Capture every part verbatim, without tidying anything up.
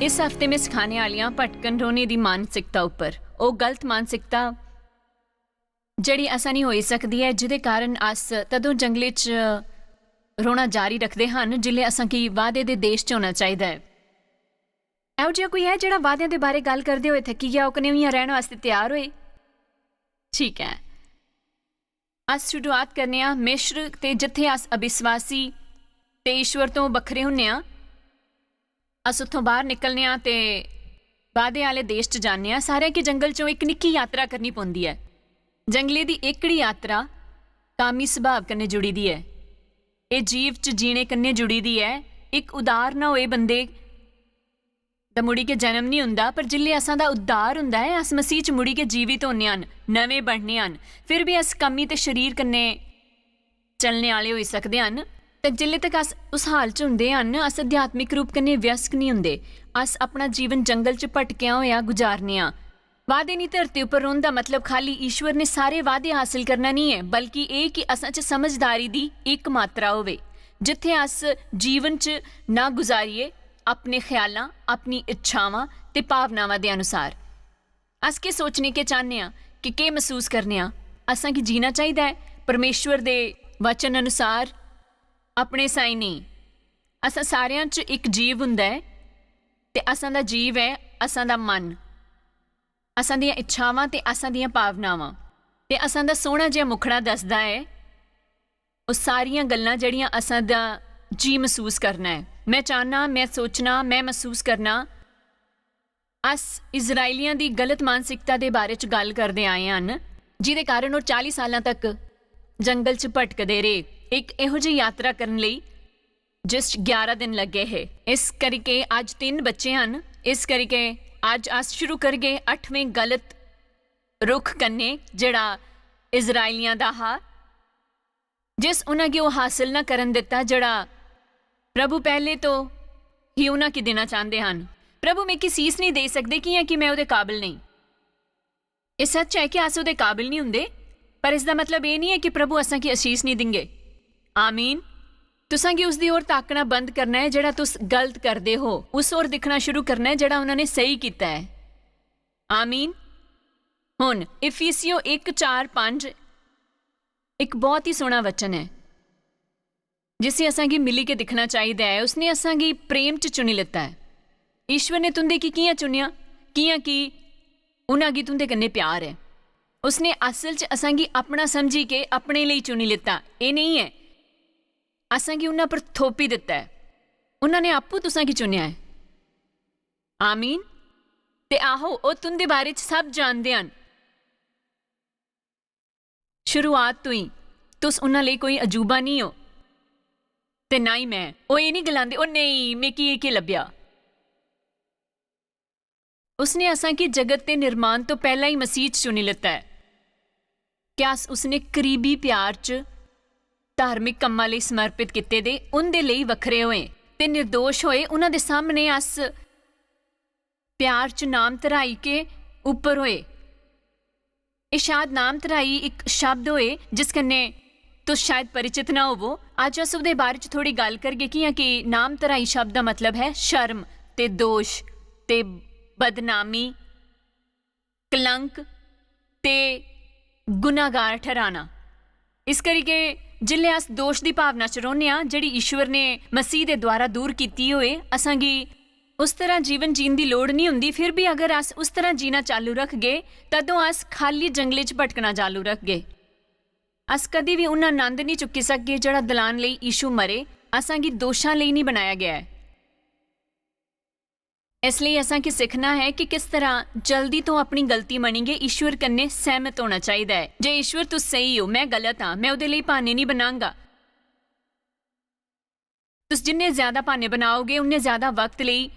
इस हफ्ते में सखाने आह्लियां भटकन रौह्ने दी मानसिकता उप्पर, ओह् गलत मानसिकता जेह्ड़ी असें निं होई सकदी ऐ, जेह्दे कारण अस तदों जंगले च रौह्ना जारी रखदे हन, जिसलै असें गी वादे दे देश च होना चाहिदा ऐ। एहो जिहा कोई ऐ जेह्ड़ा वादें दे बारे गल्ल करदे होए थक्की गेआ, ओह् कनेहियां रैह्न आस्तै त्यार होए? ठीक ऐ, अस शुरुआत करने आं मिस्र ते, जित्थै अस अविश्वासी ते ईश्वर तो बक्खरे होन्ने आं। अस उत्थों बाहर निकलने आं ते वादे आह्ले देश च जान्ने आं। सारें गी जंगल चों इक निक्की यात्रा करनी पौंदी ऐ। जंगले दी एह्कड़ी यात्रा कामी सुभाव कन्नै जुड़ी दी ऐ। एह् जीव च जीने कन्नै जुड़ी दी ऐ। इक उद्धार ना होए बंदे दा मुड़ी गै जन्म निं होंदा, पर जिसलै असां दा उद्धार होंदा ऐ, अस मसीह च मुड़ी गै जीवित होन्ने हन, नमें बनने हन। फिर बी अस कमी ते शरीर कन्नै चलने आह्ले होई सकदे हन। ते जिसलै तक अस उस हाल च होंदे हन, अस आध्यात्मिक रूप कन्नै व्यस्क निं होंदे। अस अपना जीवन जंगल च भटकेआ होएआ गुजारने आं। वादे दी धरती उप्पर रौह्न दा मतलब खाली ईश्वर ने सारे वादे हासल करना निं ऐ, बल्कि एह् कि असां च समझदारी दी इक मात्रा होवे, जित्थै अस जीवन च ना गुजारिए अपने ख्यालां, अपनी इच्छावां ते भावनावां दे अनुसार। अस केह् सोचने, केह् चाह्न्ने आं कि केह् मसूस करने आं, असां गी जीना चाहिदा ऐ परमेश्वर दे वचन अनुसार, अपने साई नेईं। असां सारेआं च इक जीव होंदा ऐ ते असां दा जीव ऐ असां दा मन, असां दियां इच्छावां ते असां दियां भावनावां। ते असां दा सोह्ना जेहा मुखड़ा दसदा ऐ ओह् सारियां गल्लां जेह्ड़ियां असां दा जी मसूस करना ऐ। में चाह्न्नां, में सोचना, में मसूस करना। अस इस्राएलियां दी गलत मानसिकता दे बारे च गल्ल करदे आए हन, जिदे कारण ओह् चाली सालां तक जंगल च भटकदे रेह्, इक एहो जेही यात्रा करन लेई जिस च ग्यारह दिन लग्गे हे। इस करिके अज्ज तिन्न बच्चे हन। इस करिके अज्ज अस शुरू करगे अठमें गलत रुख कन्नै, जेह्ड़ा इस्राएलियां दा हा, जिस उन्हां गी ओह् हासल ना करन दित्ता, जेह्ड़ा प्रभु पैह्ले तो ही उन्हां गी देना चांह्दे हन। प्रभु मिगी सीस नेईं देई सकदे, कि'यां कि में ओह्दे काबल नेईं। एह् सच्च ऐ कि अस ओह्दे काबल नेईं हुंदे, पर इसदा मतलब एह् नेईं ऐ कि प्रभु असां गी असीस नेईं दिंगे। आमीन। तुसां गी उसदी ओर ताकना बंद करना ऐ जेह्ड़ा तुस गलत करदे हो। उस ओर दिक्खना शुरू करना ऐ जेह्ड़ा उन्हां ने स्हेई कीता ऐ। आमीन। हुन इफिसियो इक चार पंज इक बहुत ही सोह्ना वचन ऐ, जिसी असां गी मिली के दिक्खना चाहिदा ऐ। उसने असां गी प्रेम च चुनी लैता ऐ। ईश्वर ने तुं'दे गी कि'यां चुनेआ? कि'यां कि उन्हां गी तुं'दे कन्नै प्यार ऐ। उसने असल च असां गी अपना समझी के अपने लेई चुनी लैता। एह् नेईं ऐ, असां गी उन्हां पर थोपी दित्ता ऐ। उन्हां ने आपूं तुसां गी चुनेआ ऐ। आमीन। ते आहो, ओह् तुं'दे बारे च सब जानदे हन। शुरुआत तो ही तुस उन्हां लेई कोई अजूबा निं ओ, ते ना ही में। ओह् एह् निं गलांदे, "ओ नेईं, मिगी एह् केह् लब्भेआ?" उसने असां गी जगत दे निर्माण तो पैह्ला ही मसीह च चुनी लैता ऐ। क्या अस उसने करीबी प्यार च धार्मिक कम्मां लेई समर्पित कीते दे उं'दे लेई वक्खरे होए ते निर्दोष होए? उन्हां दे सामने अस प्यार च नाम धराई के उप्पर होए। एह् शायद नाम धराई इक शब्द होए जिस कन्नै तुस शायद परिचित ना होवो। अज्ज अस ओह्दे बारे च थोड़ी गल्ल करगे, कि'यां कि नाम धराई शब्द दा मतलब ऐ शर्म ते दोश ते बदनामी, कलंक ते गुनाहगार ठहराना। इस करियै जिसलै अस दोश दी भावना च रौह्ने आं, जेह्ड़ी ईश्वर ने मसीह दे द्वारा दूर कीती होए, असां गी उस तरह जीवन जीन दी लोड़ निं हुंदी। फिर बी अगर अस उस तरह जीना चालू रखगे, तदों अस खाल्ली जंगले च भटकना चालू रखगे। अस कदी बी उन्ना नंद निं चुक्की सकगे जेह्ड़ा दलान लेई यीशु मरे। असां गी दोशां लेई निं बनाया गेआ ऐ। इस लेई असां गी सिक्खना ऐ कि किस तरह जल्दी तो अपनी गलती मनियै ईश्वर कन्नै सैह्मत होना चाहिदा ऐ। जे ईश्वर तुस स्हेई ओ, में गलत आं, में ओह्दे लेई भाने निं बनांगा। तुस जिन्ने ज्यादा भाने बनाओगे, उन्ने ज्यादा वक्त लेई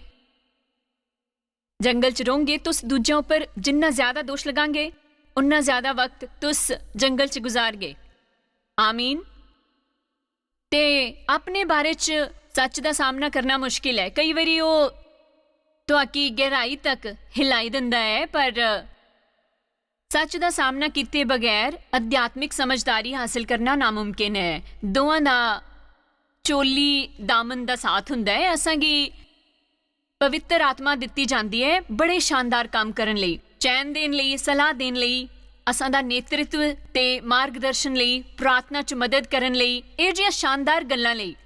जंगल च रौह्गे। तुस दूजें उप्पर जिन्ना ज्यादा दोश लगांगे, उन्ना ज्यादा वक्त तुस जंगल च गुजारगे। आमीन। ते अपने बारे च सच दा सामना करना मुश्किल ऐ। केई बारी ओह् तुआकी गैहराई तक हिलाई दिंदा ऐ, पर सच दा सामना कीते बगैर आध्यात्मिक समझदारी हासल करना नामुमकिन ऐ। दोआं दा चोली दामन दा साथ हुंदा ऐ। असां गी पवित्र आत्मा दित्ती जांदी ऐ बड़े शानदार कम्म करन लेई, चैन देन लेई, सलाह देन लेई, असां दा नेतृत्व ते मार्गदर्शन लेई, प्रार्थना च मदद करन लेई, एह् जिहियां शानदार गल्लां लेई।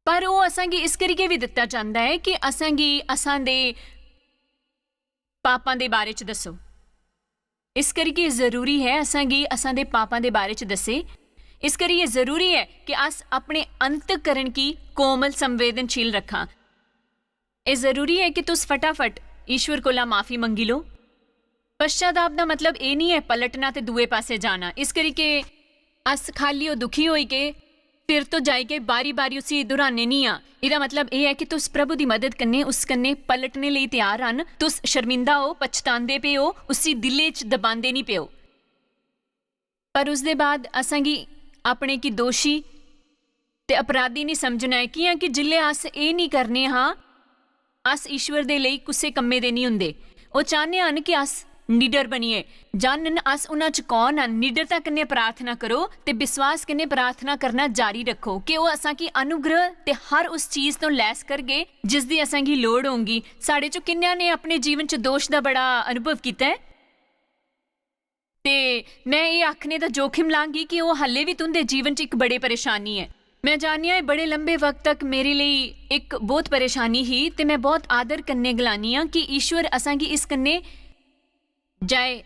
पर ओह् असां गी इस करियै बी दित्ता जंदा ऐ कि असां गी असां दे पापां दे बारे च दस्सो। इस करियै जरूरी ऐ असां गी असां दे पापां दे बारे च दस्से। इस करियै जरूरी ऐ कि अस अपने अंतकरण गी कोमल, संवेदनशील रक्खां। एह् जरूरी ऐ कि तुस फटाफट ईश्वर कोला माफी मंगी लो। पश्चाताप दा मतलब एह् निं ऐ पलटना ते दूए पासै जाना। इस करियै अस खाल्ली ओह् दुखी होई गे, फिर तो जाई गे, बारी-बारी उसी दुहराने निं आं। एह्दा मतलब एह् ऐ कि तुस प्रभु दी मदद कन्नै उस कन्नै पलटने लेई त्यार हन। तुस शर्मिंदा ओ, पछतांदे पे ओ, उसी दिलै च दबांदे निं पे ओ। पर उसदे बाद असें गी अपने गी दोशी ते अपराधी निं समझना ऐ, कि'यां कि जिसलै अस एह् निं करने हां, अस ईश्वर दे लेई कुसै कम्मै दे निं होंदे। ओह् चाह्ने हन कि अस निडर बनिये, जानन अस उन्हां च कौन हन। निडरता कन्नै प्रार्थना करो ते विश्वास कन्नै प्रार्थना करना जारी रक्खो कि ओह् असां गी अनुग्रह ते हर उस चीज तो लैस करगे जिसदी असां गी लोड़ होंगी। साढ़े चो किन्नेआं ने अपने जीवन च दोश दा बड़ा अनुभव कीता ऐ? ते में एह् आखने दा जोखिम लांगी कि ओह् हाल्ले बी तुं'दे जीवन च इक बड़ी परेशानी ऐ। में जाननी आं, एह् बड़े लंबे वक्त तक मेरे लेई इक बौह्त परेशानी ही, ते में बौह्त आदर कन्नै गलानी आं कि ईश्वर असां गी इस कन्नै जय-,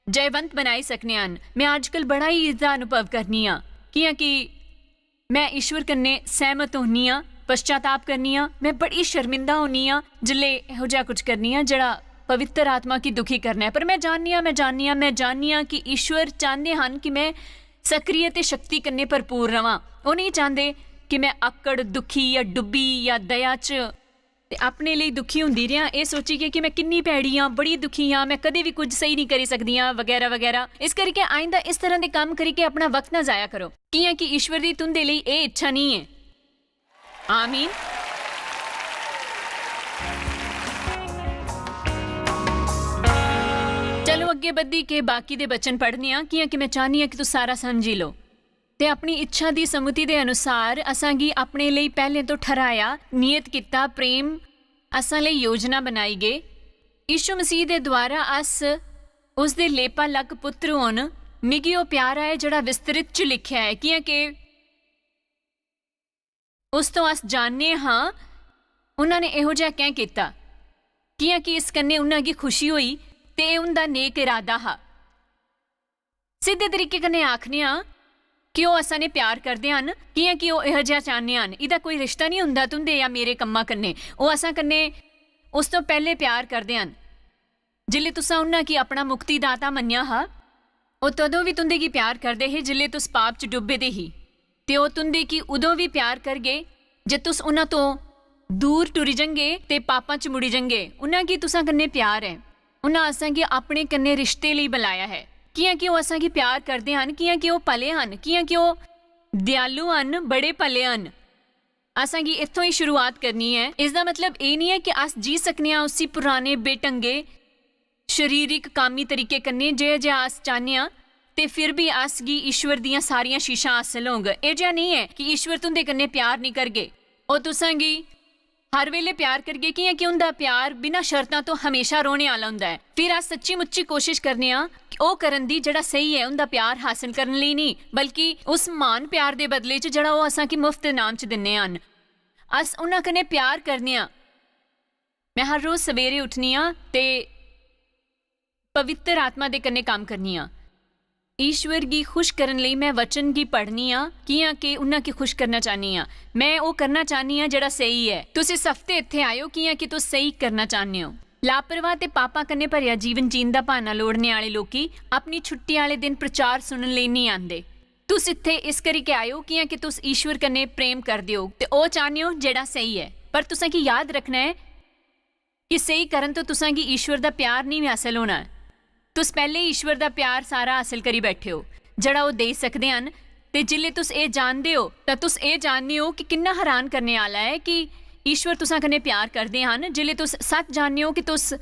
जयवंत बनाई सकने हन। में अजकल बड़ा ही इसदा अनुभव करनी आं, कि'यां कि में ईश्वर कन्नै सैह्मत होन्नी आं, पश्चाताप करनी आं, में बड़ी शर्मिंदा होन्नी आं जिसलै एहो जेहा कुछ करनी आं जेह्ड़ा पवित्र आत्मा गी दुखी करना ऐ। पर में जाननी आं, में जाननी आं, में जाननी आं कि ईश्वर चांह्दे हन कि में सक्रिय ते शक्ति कन्नै भरपूर रवां। ओह् नेईं चांह्दे कि में अक्कड़, दुखी जां डुब्बी जां दया च ते अपने लेई दुखी होंदी रेहां, एह् सोचियै कि में किन्नी भैड़ी आं, बड़ी दुखी आं, में कदें बी कुछ स्हेई निं करी सकदी आं, बगैरा बगैरा। इस करियै आइंदा इस तरह दे कम्म करियै अपना वक्त ना जाया करो, कि'यां कि ईश्वर दी तुं'दे लेई एह् इच्छा निं ऐ। आमीन। चलो अग्गें बधी के बाकी दे वचन पढ़ने आं, कि'यां कि में चाह्न्नी आं कि तुस सारा समझी लो। ते अपनी इच्छा दी सम्मति दे अनुसार असां गी अपने लेई पैह्लें तो ठर्हाया, नियत कीता प्रेम असां लेई योजना बनाई गे। यीशु मसीह दे द्वारा अस उसदे लेपा लग पुत्र होन। मिगी ओह् प्यारा ऐ जेह्ड़ा विस्तृत च लिखेआ ऐ, कि'यां के उस तो अस जानने हां उन्हां ने एहो जेहा कैं कीता, कि'यां कि इस कन्नै उन्हां गी खुशी होई ते एह् उं'दा नेक इरादा हा। सिद्धे तरीके कन्नै आखने आं कि ओह् असां ने प्यार करदे हन, कि'यां कि ओह् एहो जेहा चाह्ने हन। एह्दा कोई रिश्ता निं होंदा तुं'दे जां मेरे कम्मा कन्नै। ओह् असां कन्नै उस तो पैह्लें प्यार करदे हन। जिसलै तुसां उन्हां गी अपना मुक्तिदाता मन्नेआ हा, ओह् तदों बी तुं'दे गी प्यार करदे हे जिसलै तुस पाप च डुब्बे दे ही। ते ओह् तुं'दे गी उदों बी प्यार करगे जे तुस उन्हां तो दूर टुरी जंगे ते पापां च मुड़ी जंगे। उन्हां गी तुसां कन्नै प्यार ऐ। उन्हां असां गी अपने कन्नै रिश्ते लेई बलाया ऐ, कि'यां कि ओह् असां गी प्यार करदे हन, कि'यां कि ओह् भले हन, कि'यां कि ओह् दयालु हन, बड़े भले हन। असां गी इत्थों ही शुरुआत करनी ऐ। इसदा मतलब एह् निं ऐ कि अस जी सकने आं उसी पुराने बेढंगे शरीरिक कामी तरीके कन्नै, जेहा जेहा अस चाह्न्ने आं, ते फिर बी अस गी ईश्वर दियां सारियां शीशां हासल होंग। एह् जेहा नेईं ऐ कि ईश्वर तुं'दे कन्नै प्यार निं करगे। ओह् तुसां गी हर बेल्लै प्यार करगे, कि'यां कि उं'दा प्यार बिना शर्तां तो हमेशा रौह्ने आह्ला होंदा ऐ। फिर अस सच्ची मुच्ची कोशिश करने आं कि ओह् करन दी जेह्ड़ा स्हेई ऐ, उं'दा प्यार हासल करन लेई नेईं, बल्कि उस म्हान प्यार दे बदले च जेह्ड़ा ओह् असां गी मुफ्त इनाम च दिन्ने हन। अस उन्हां कन्नै प्यार करने आं। में हर रोज सवेरे उट्ठनी आं ते पवित्र आत्मा दे कन्नै कम्म करनी आं। ईश्वर गी खुश करन लेई में वचन गी पढ़नी आं, कि'यां के उन्हां गी खुश करना चाह्न्नी आं। में ओह् करना चाह्न्नी आं जेह्ड़ा स्हेई ऐ। तुस इस हफ्ते इत्थै आए ओ कि'यां कि तुस स्हेई करना चाह्न्ने ओ। लापरवाह ते पापां कन्नै भरेआ जीवन जीन दा ब्हाना लोड़ने आह्ले लोकी अपनी छुट्टी आह्ले दिन प्रचार सुनन लेई नेईं आंदे। तुस इत्थै इस करी के आए ओ कि'यां कि तुस ईश्वर कन्नै प्रेम करदे ओ ते ओह् चाह्न्ने ओ जेह्ड़ा स्हेई ऐ। पर तुसें गी याद रखना ऐ कि स्हेई करन तो तुसां गी ईश्वर दा प्यार नेईं हासल होना। तुस पैह्लें ईश्वर दा प्यार सारा हासल करी बैठे ओ, जेह्ड़ा ओह् देई सकदे हन। ते जिसलै तुस एह् जानदे ओ, तां तुस एह् जानदे ओ कि किन्ना हैरान करने आह्ला ऐ कि ईश्वर तुसां कन्नै प्यार करदे हन। जिसलै तुस सच्च जानदे ओ कि तुस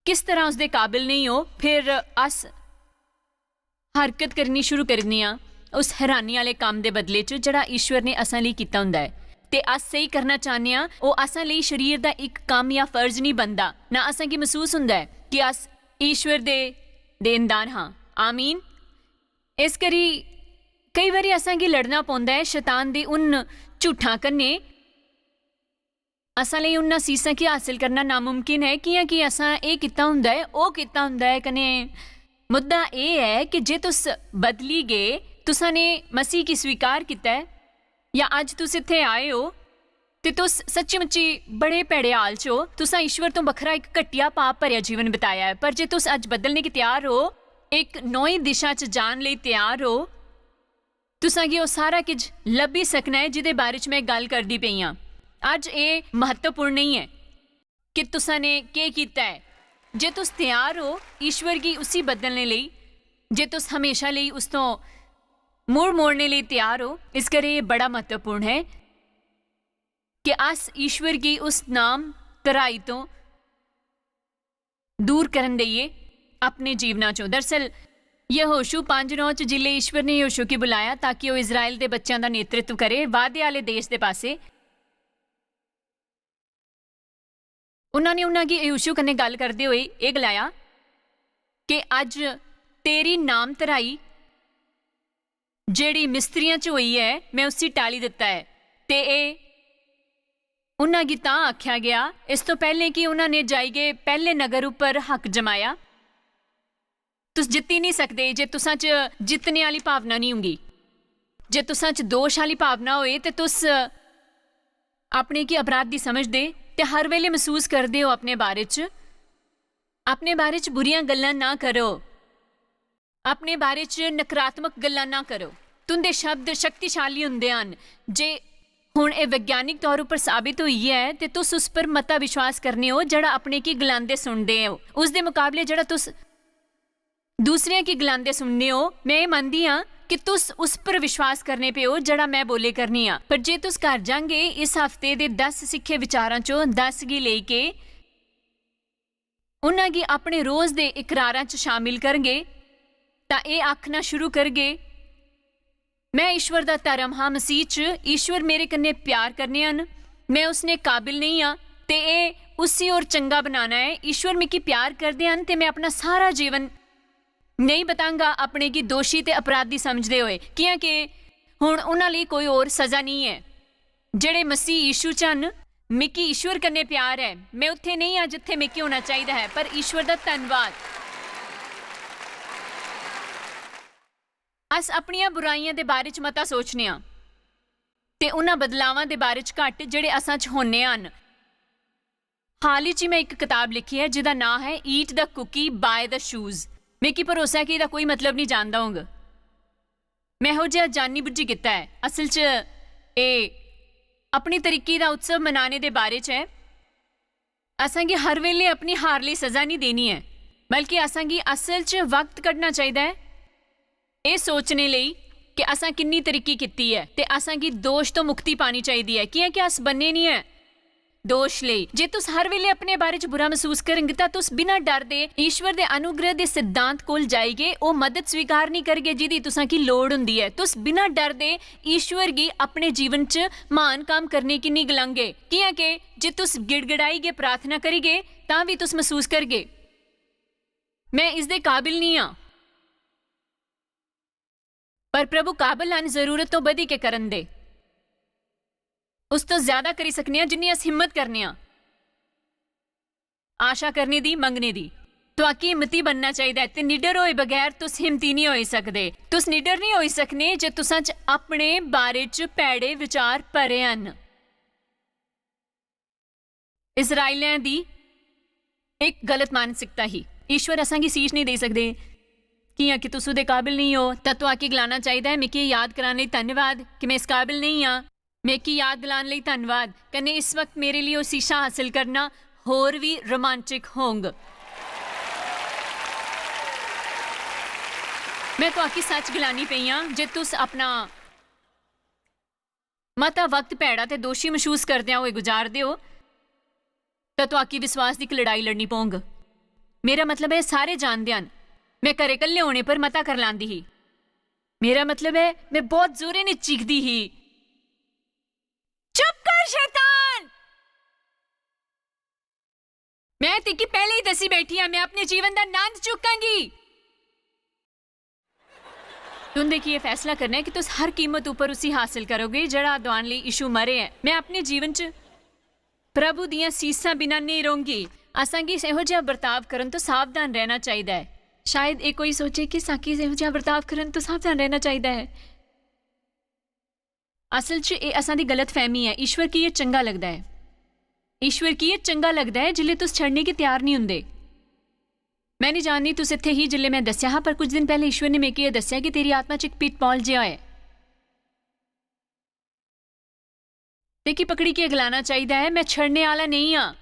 किस तरह उसदे काबिल नेईं ओ, फिर अस हरकत करनी शुरू करने आं। उस हैरानी आह्ले कम्म दे बदले च जेह्ड़ा ईश्वर ने असां लेई कीता होंदा ऐ। ते अस सेही करना चाह्न्ने आं, ओह् असां लेई शरीर दा इक कम्म जां फर्ज निं बनदा, ना असें गी मसूस होंदा ऐ कि अस ईश्वर दे देनदार हां। आमीन। इस करी केई बारी असें गी लड़ना पौंदा ऐ शैतान दे उन झूठां कन्नै। असां लेई उन्ना सीसां गी हासल करना नामुमकिन ऐ, कि'यां कि असां एह् कीता होंदा ऐ, ओह् कीता होंदा ऐ। कन्नै मुद्दा एह् ऐ कि जे तुस बदली गे, तुसां ने मसीह गी स्वीकार कीता ऐ, जां अज्ज तुस इत्थै आए ओ, ते तुस सच्ची-मुच्ची बड़े भैड़े हाल च ओ। तुसां ईश्वर तो बक्खरा इक घटिया, पाप भरेआ जीवन बिताया ऐ। पर जे तुस अज्ज बदलने गी त्यार ओ, इक नोई दिशा च जान लेई त्यार ओ, तुसां गी ओह् सारा किश लब्भी सकना ऐ, जिदे बारे च में गल्ल करदी पेई आं। अज्ज एह् म्हत्तवपूर्ण नेईं ऐ कि तुसां ने केह् कीता ऐ। जे तुस त्यार ओ ईश्वर गी उसी बदलने लेई, जे तुस हमेशा लेई उस तो मुड़ मोड़ने लेई त्यार ओ, इस करी एह् बड़ा म्हत्तवपूर्ण ऐ कि अस ईश्वर गी उस नाम तराई तो दूर करन देइयै अपने जीवना चों। दरअसल, यहोशू पंज नौ च जिल्लै ईश्वर ने यहोशू गी बुलाया ताकि ओह् इस्राएल दे बच्चें दा नेतृत्व करे वादे आह्ले देश दे पासे, उन्होंने उन्हां गी यहोशू कन्नै गल्ल करदे होए एह् गलाया कि अज्ज तेरी नाम तराई जेह्ड़ी मिस्त्रियां च होई ऐ, में उसी टाली दित्ता ऐ। ते एह् उन्हां गी तां आखेआ गेआ, इस तो पैह्लें कि उन्हां ने जाई गै पैह्ले नगर उप्पर हक जमाया। तुस जित्ती निं सकदे जे तुसां च जित्तने आह्ली भावना निं होंगी। जे तुसां च दोश आह्ली भावना होए ते तुस अपने गी अपराधी समझदे ते हर बेले मसूस करदे ओ अपने बारे च, अपने बारे च बुरियां गल्लां ना करो। अपने बारे च नकारात्मक गल्लां ना करो। तुं'दे शब्द शक्तिशाली होंदे हन। जे हुन एह् वैज्ञानिक तौर उप्पर साबित होई ऐ ते तुस उस पर मता विश्वास करने ओ जेह्ड़ा अपने गी गलांदे सुनदे ओ, उसदे मकाबले जेह्ड़ा तुस दूसरेआं गी गलांदे सुनने ओ, में एह् मनदी आं कि तुस उस पर विश्वास करने पे ओ जेह्ड़ा में बोले करनी आं। पर जे तुस घर जांगे, इस हफ्ते दे दस सिक्खे विचारां चों दस गी लेई के उन्हां गी अपने रोज दे इकरारां च शामिल करगे, तां एह् आखना शुरू करगे, "में ईश्वर दा धर्म हां मसीह च, ईश्वर मेरे कन्नै प्यार करने हन, में उसने काबिल नेईं आं, ते एह् उसी होर चंगा बनाना ऐ। ईश्वर मिगी प्यार करदे हन ते में अपना सारा जीवन नेईं बतांगा अपने गी दोशी ते अपराधी समझदे होए, कि'यां के हुन उन्हां लेई कोई होर सजा नेईं ऐ।" जेह्ड़े मसीह यीशु च हन, मिगी ईश्वर कन्नै प्यार ऐ। में उत्थै नेईं आं जित्थै मिगी होना चाहिदा ऐ, पर ईश्वर दा धन्नवाद। अस अपनियां बुराइयां दे बारे च मता सोचने आं ते उन्हां बदलावां दे बारे च घट्ट जेह्ड़े असां च होने हन। हाल ही च में इक कताब लिखी ऐ जेह्दा नांऽ ऐ Eat the Cookie, Buy the Shoes। मिगी भरोसा ऐ कि एह्दा कोई मतलब निं जानदा होग। में एहो जेहा जानी बुज्झी कीता ऐ। असल च एह् अपनी तरीके दा उत्सव मनाने दे बारे च ऐ। असें गी हर बेल्लै अपनी हार लेई स'जा निं देनी ऐ, बल्के असें गी असल च वक्त कड्ढना चाहिदा ऐ एह् सोचने लेई कि असें किन्नी तरक्की कीती ऐ ते असें गी दोश तो मुक्ति पानी चाहिदी ऐ, कि'यां कि अस बन्ने निं ऐ दोश लेई। जे तुस हर बेल्लै अपने बारे च बुरा मसूस करगे, तां तुस बिना डर दे ईश्वर दे अनुग्रह दे सिद्धांत कोल जाइयै ओह् मदद स्वीकार निं करगे, जिदी तुसां गी लोड़ होंदी ऐ। तुस बिना डर दे ईश्वर गी अपने जीवन च म्हान कम्म करने की निं गलांगे, कि'यां के जे तुस गिड़गिड़ाइयै प्रार्थना करगे, तां बी तुस मसूस करगे, "में इसदे काबिल निं आं।" पर प्रभु काबल हन जरूरत तो बधी के करन दे। उस तो ज्यादा करी सकने आं जिन्नी अस हिम्मत करने आं। आशा करने दी, मंगने दी। तुआकी हिम्मती बनना चाहिदा ऐ ते निडर होए बगैर तुस हिम्मती निं होई सकदे। तुस निडर निं होई सकने जे तुसां च अपने बारे च भैड़े विचार भरे हन। इस्राएलियें दी इक गलत मानसिकता ही। ईश्वर असां गी सीस नेईं देई सकदे, कि'यां कि तुस ओह्दे काबिल नेईं ओ। तां तुआकी गलाना चाहिदा ऐ, मिगी एह् याद कराने लेई धन्नवाद कि में इस काबिल नेईं आं। मिगी याद दिलाने लेई धन्नवाद। कन्नै इस वक्त मेरे लेई ओह् सीसा हासल करना होर बी रोमांचक होंग। में तुआकी सच गलानी पेई आं जे तुस अपना मता वक्त भैड़ा ते दोशी मसूस करदे होए गुजारदे ओ, तां तुआकी विश्वास दी इक लड़ाई लड़नी पौंग। मेरा मतलब ऐ, सारे जानदे हन, में घरै कल्ले होने पर मता करलांदी ही। मेरा मतलब ऐ, में बहुत जोरे ने चीखदी ही, "चुप कर, शैतान!" मैं तेकी पैह्लें ही दस्सी बैठी आं, में अपने जीवन दा नंद चुक्कांगी। तुं'दे की एह् फैसला करना ऐ कि तुस हर कीमत उप्पर उसी हासल करोगे, जेह्ड़ा दुआन लेई यीशु मरे ऐ। मैं अपने जीवन च प्रभु दियां सीसां बिना नेईं रौंह्गी। असांगी एहो जेहा बर्ताव करन तो सावधान रहना चाहिदा ऐ। शायद एह् कोई सोचे कि साकी एहो जेहा बर्ताव करन तो सावधान रहना चाहिदा ऐ। असल च एह् असां दी गलतफैह्मी ऐ। ईश्वर की एह् चंगा लगदा ऐ? ईश्वर की एह् चंगा लगदा ऐ जिसलै तुस छड़ने गी त्यार निं होंदे? मैं निं जाननी तुस इत्थै ही जिसलै मैं दस्सेआ हा, पर कुछ दिन पैह्ले ईश्वर ने मिगी एह् दस्सेआ कि तेरी आत्मा च इक पिटफॉल जेहा ऐ। ते की पकड़ी के गलाना चाहिदा ऐ, "मैं छड़ने आह्ला नेईं आं।"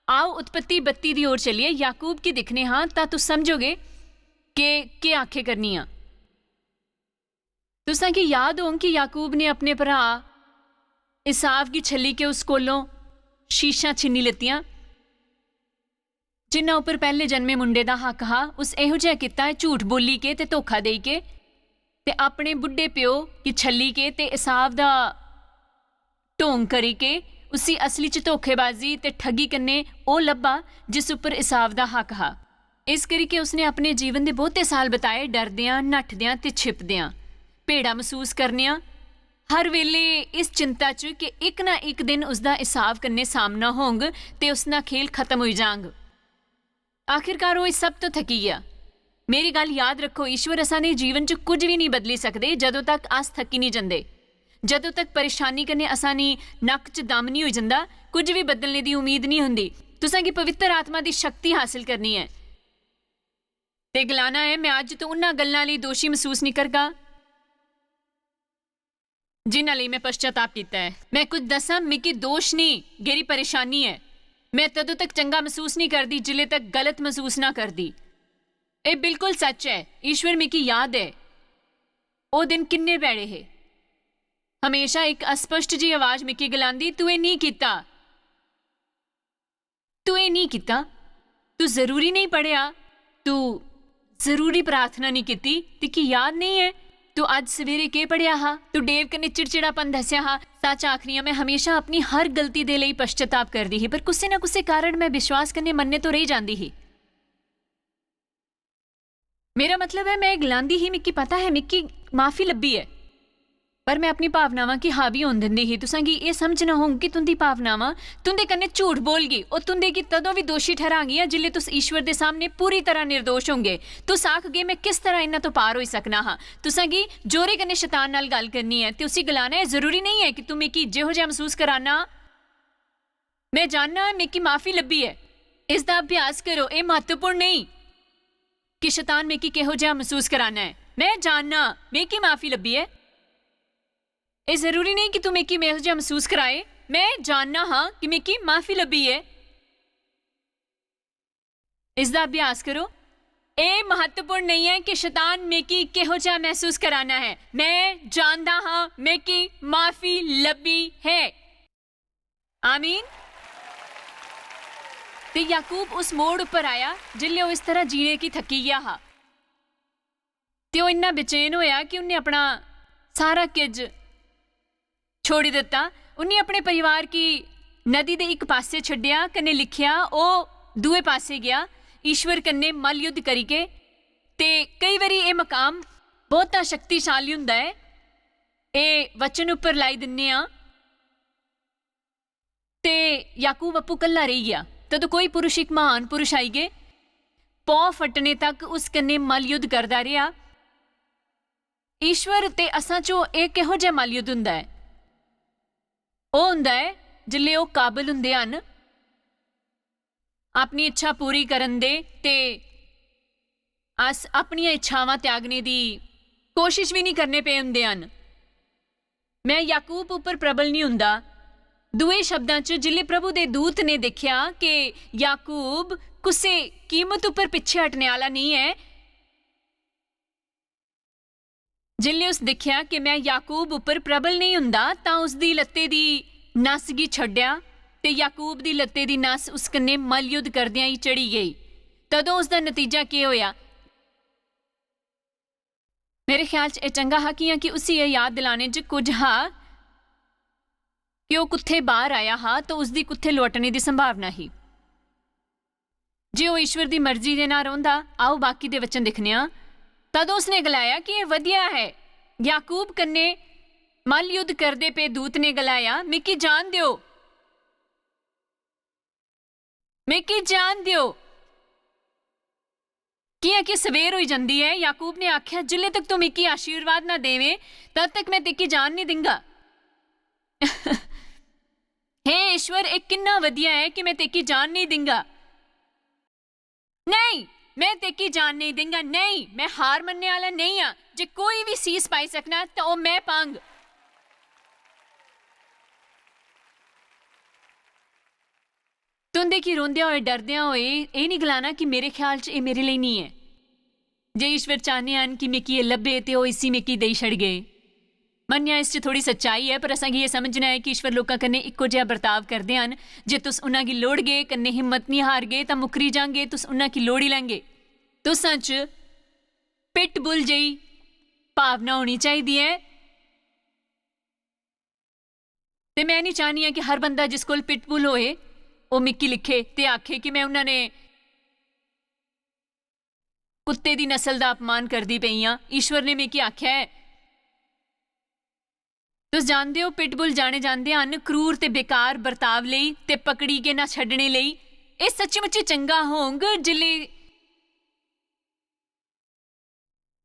आओ, उत्पत्ति बत्ती दी ओर चलिए, याकूब गी दिक्खने हां, तां तुस समझोगे कि केह् आखे करनी आं। तुसां गी याद होंग कि याकूब ने अपने भ्राऽ एसाव गी छल्ली के उस कोलों शीशां छिन्नी लैतियां, जिन्ना उप्पर पैह्ले जन्मे मुंडे दा हक हा। उस एहो जेहा कीता ऐ, झूठ बोली के ते धोखा देई के, ते अपने बुड्ढे प्यो गी छल्ली के ते एसाव दा ढोंग करी के उसी असली च धोखेबाजी ते ठगी कन्नै ओह् लब्भा जिस उप्पर एसाव दा हक हा। इस करी के उसने अपने जीवन दे बहुते साल बताए डरदेआं, नठदेआं ते छिपदेआं, भेड़ा मसूस करनेआं, हर वेले इस चिंता च कि इक ना इक दिन उसदा एसाव कन्नै सामना होंग ते उसदा खेल खत्म होई जांग। आखिरकार ओह् इस सब तो थकी गेआ। मेरी गल्ल याद रक्खो, ईश्वर असां दे जीवन च कुछ बी नेईं बदली सकदे जदों तक अस थकी नेईं जंदे। जदों तक परेशानी कन्नै असां दी नक्क च दम नेईं होई जंदा, कुछ बी बदलने दी उम्मीद नेईं होंदी। तुसां गी पवित्र आत्मा दी शक्ति हासल करनी ऐ ते गलाना ऐ, "मैं अज्ज तो उन्ना गल्लां लेई दोशी मसूस नेईं करगा जिन्ना लेई मैं पश्चाताप कीता ऐ।" मैं कुछ दस्सां, मिगी दोश नेईं, गेरी परेशानी ऐ। मैं तदों तक चंगा मसूस नेईं करदी जिल्ले तक गलत मसूस ना करदी। एह् बिल्कुल सच ऐ। ईश्वर मिगी याद ऐ, ओह् दिन किन्ने भैड़े हे। हमेशा इक अस्पष्ट जी आवाज मिगी गलांदी, "तू एह् नेईं कीता, तू एह् नेईं कीता, तू जरूरी नेईं पढ़ेआ, तू जरूरी प्रार्थना नेईं कीती, तुगी याद नेईं ऐ, तू अज्ज सवेरे केह् पढ़ेआ हा, तू डेव कन्नै चिड़चिड़ापन दस्सेआ हा।" सच आखनी आं, मैं हमेशा अपनी हर गलती दे लेई पश्चाताप करदी ही, पर कुसै ना कुसै कारण मैं विश्वास कन्नै मन्ने तो रेही जांदी ही। मेरा मतलब ऐ, मैं गलांदी ही, "मिगी पता ऐ, मिगी माफी लब्भी ऐ।" पर मैं अपनी भावनावां गी हावी होन दिंदी ही। तुसां गी एह् समझना होंग कि तुं'दी भावनावां तुं'दे कन्नै झूठ बोलगी। ओह् तुं'दे गी तदों बी दोशी ठर्हांगियां जिसलै तुस ईश्वर दे सामनै पूरी तरह निर्दोश होंगे। तुस आखगे, "मैं किस तरह इन्ना तो पार होई सकना हा?" तुसां गी जोरे कन्नै शैतान नाल गल्ल करनी ऐ ते उसी गलाना ऐ, "जरूरी नेईं ऐ कि तू मिगी जेहो जेहा मसूस कराना।" मैं जानना ऐ, मिगी माफी लब्भी ऐ। इसदा अभ्यास करो, एह् म्हत्तवपूर्ण नेईं कि शैतान मिगी किहो जेहा मसूस कराना ऐ। मैं जानना, मिगी माफी लब्भी ऐ। एह् जरूरी नेईं कि तू मिगी एहो जेहा मसूस कराए। मैं जानना हा कि मिगी माफी लब्भी ऐ। इसदा अभ्यास करो। एह् म्हत्तवपूर्ण नेईं ऐ कि शैतान मिगी किहो जेहा मसूस कराना ऐ। मैं जानदा हा, मिगी माफी लब्भी ऐ। आमीन। ते याकूब उस मोड़ उप्पर आया जिसलै ओह् इस तरह जीने गी थकी गेआ हा। ते ओह् इन्ना बेचैन होया कि उन्नै अपना सारा किज छोड़ी दित्ता। उन्नै अपने परिवार गी नदी दे इक पासे छड्डेआ कन्नै लिखेआ, ओह् दूए पासे गेआ, ईश्वर कन्नै मल्लयुद्ध करी के। ते केई बारी एह् मकाम बहुता शक्तिशाली होंदा ऐ। एह् वचन उप्पर लाई दिन्ने आं। ते याकूब अप्पू कल्ला रेही गेआ। तदों कोई पुरुष, इक महान पुरुष आई गे, पौ फटने तक उस कन्नै मल्लयुद्ध करदा रेहा। ईश्वर ते असां चो एह् किहो जेहा मल्लयुद्ध हुंदा ऐ? ओह् हुंदा ऐ जिसलै ओह् काबल हुंदे हन अपनी इच्छा पूरी करन दे, ते अस अपनियां इच्छावां त्यागने दी कोशिश बी नेईं करने पे हुंदे हन। मैं याकूब उप्पर प्रबल नेईं हुंदा। दूए शब्दां च, जिसलै प्रभु दे दूत ने दिक्खेआ कि याकूब कुसै कीमत उप्पर पिच्छे हटने आह्ला नेईं ऐ, जिसलै उस दिक्खेआ कि मैं याकूब उप्पर प्रबल नेईं हुंदा, तां उसदी लत्ते दी नस गी छड्डेआ ते याकूब दी लत्ते दी नस उस कन्नै मल्लयुद्ध करदेआं ही चढ़ी गेई। तदों उसदा नतीजा केह् होएआ? मेरे ख्याल च एह् चंगा हा, कि'यां कि उसी एह् याद दिलाने च कुछ हा कि ओह् कुत्थै बाह्र आया हा ते उसदी कुत्थै लौटने दी संभावना ही। जे ओह् ईश्वर दी मर्जी दे ना रौंह्दा, आओ बाकी दे वचन दिक्खने आं। तद उसने गलाया कि एह् वधिया ऐ। याकूब कन्नै मल्ल युद्ध करदे पे दूत ने गलाया, "मिगी जान देओ, मिगी जान देओ।" कि'यां कि सवेर होई जंदी ऐ, याकूब ने आखेआ, "जिल्ले तक तू मिगी आशीर्वाद ना देवें, तद तक मैं तेकी जान नहीं दिंगा।" हे ईश्वर, एह् किन्ना वधिया ऐ कि मैं तेकी जान नहीं दिंगा। नेईं, मैं तेकी जान नेईं देंगा। नेईं, मैं हार मन्नने आह्ला नेईं आं। जे कोई बी सीस पाई सकना, तां ओह् मैं पांग। तुं'दे गी रोंदेआ होए, डरदेआ होए, एह् निं गलाना कि मेरे ख्याल च एह् मेरे लेई निं ऐ। जे ईश्वर चाह्ने हन कि मिगी एह् लब्भे, ते ओह् इसी मिगी देई छड़गे। मन्नेआ, इस च थोड़ी सच्चाई ऐ, पर असां गी एह् समझना ऐ कि ईश्वर लोकां कन्नै इक्को जेहा बर्ताव करदे हन। जे तुस उन्हां गी लोड़गे, कन्नै हिम्मत निं हारगे, तां मुकरी जांगे, तुस उन्हां गी लोड़ी लैंगे। तुसां च पिटबुल जेही भावना होनी चाहिदी ऐ। ते मैं निं चाह्न्नी आं कि हर बंदा जिस कोल पिटबुल होए, ओह् मिगी लिखे ते आखे कि मैं उन्हां ने कुत्ते दी नस्ल दा अपमान करदी पेई आं, ईश्वर ने मिगी आखेआ ऐ। तुस जानदे ओ, पिटबुल जाने जांदे हन क्रूर ते बेकार बर्ताव लेई ते पकड़ी के ना छड्डने लेई। एह् सच्ची-मुच्ची चंगा होंग जिल्ले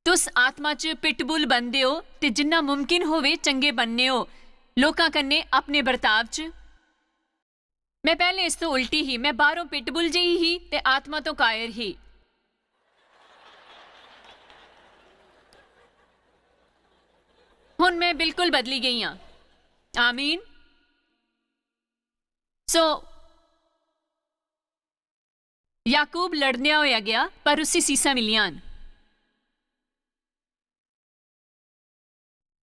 तुस आत्मा च पिटबुल बनदे ओ ते जिन्ना मुमकिन होवे चंगे बनने ओ लोकां कन्नै अपने बर्ताव च। मैं पैह्लें इस तों उल्टी ही, मैं बाह्रों पिटबुल जेही ही ते आत्मा तों कायर ही। हुन मैं बिल्कुल बदली गेई आं। आमीन। सो, याकूब लड़नेआ होया गेआ, पर उसी सीसां मिलियां हन।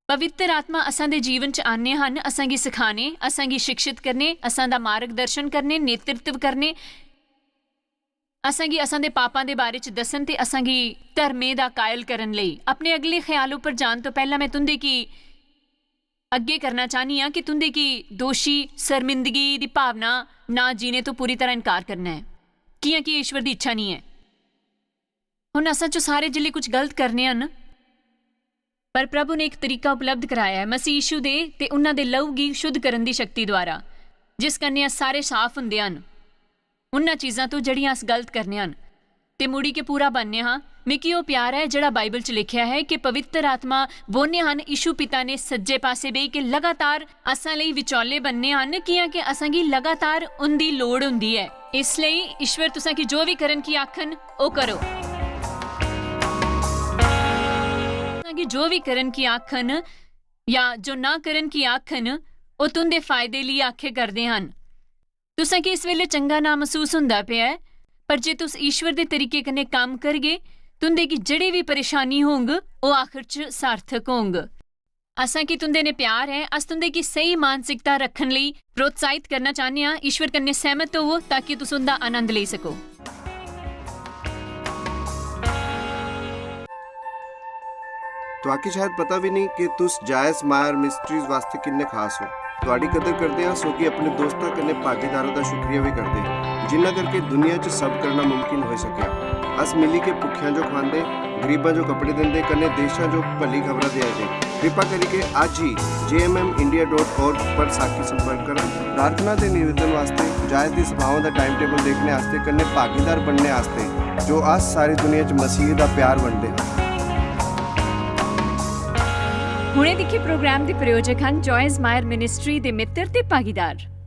पवित्र आत्मा असां दे जीवन च आने हन, असां गी सिखाने, असां गी शिक्षित करने, असां दा मार्गदर्शन करने, नेतृत्व करने, असां गी असां दे पापां दे बारे च दस्सन ते असां गी धर्मे दा कायल करन लेई। अपने अगले ख्याल उप्पर जान तो पैह्ला मैं तुंदे गी अग्गे करना चाह्नी आं कि तुंदे गी दोशी, शर्मिंदगी दी भावना ना जीने तो पूरी तरह इनकार करना ऐ, कि'यां कि ईश्वर दी इच्छा निं ऐ। हुन असां चों सारे जिल्ले कुछ गलत करने हन, पर प्रभु ने इक तरीका उपलब्ध कराया ऐ, मसीह यीशु दे ते उन्हां दे लहू गी शुद्ध करन दी शक्ति द्वारा, जिस कन्नै अस सारे साफ हुंदे हन उन्हां चीजां तो जेह्ड़ियां अस गलत करने हन, ते मुड़ी के पूरा बनने हां। मिगी ओह् प्यार ऐ जेह्ड़ा बाइबल च लिखेआ ऐ कि पवित्र आत्मा बोहने हन यीशु पिता ने सज्जे पासे बेही के लगातार असां लेई विचौले बनने हन, कि'यां के असां गी लगातार उंदी लोड़ हुंदी ऐ। इस लेई ईश्वर तुसां गी जो बी करन की आखन, ओह् करो। तुसां गी जो बी करन की आखन या जो ना करन की आखन, ओह् तुंदे फायदे लेई आखे करदे हन। तुसें गी इस बेल्लै चंगा ना मसूस हुंदा पेआ ऐ, पर जे तुस ईश्वर दे तरीके कन्नै कम्म करगे, तुंदे गी जेह्ड़ी बी परेशानी होंग, ओह् आखर च सार्थक होंग। असें गी तुंदे ने प्यार ऐ, अस तुंदे गी स्हेई मानसिकता रक्खन लेई प्रोत्साहित करना चाह्न्ने आं। ईश्वर कन्नै सैह्मत होवो ताकि तुस उंदा आनंद लेई सको। तुआकी शायद पता भी नहीं कि तुस जायज मायर मिस्ट्रीज वास्ते किन्ने खास हो। तुआडी कदर करदे आं, सो कि अपने दोस्तां कन्नै भागीदारां दा शुक्रिया भी करदे, जिन्ना करके दुनिया च सब करना मुमकिन होई सकेआ। अस मिली के भुक्खेआं जो खवांदे, गरीबां जो कपड़े दिंदे, कन्नै देशां जो भली खबरां देआ दे। कृपा करियै अज्ज ही J M M India dot org पर साकी संपर्क करन। प्रार्थना ते निवेदन वास्ते, जायज दी सभाओं दा टाइम टेबल देखने आस्ते, कन्नै भागीदार बनने आस्ते, जो अस सारी दुनिया च मसीह दा प्यार बंडदे हां। हुणे दिक्खे प्रोग्राम दे प्रायोजक हन जॉयस मायर मिनिस्ट्री दे मित्र ते भागीदार।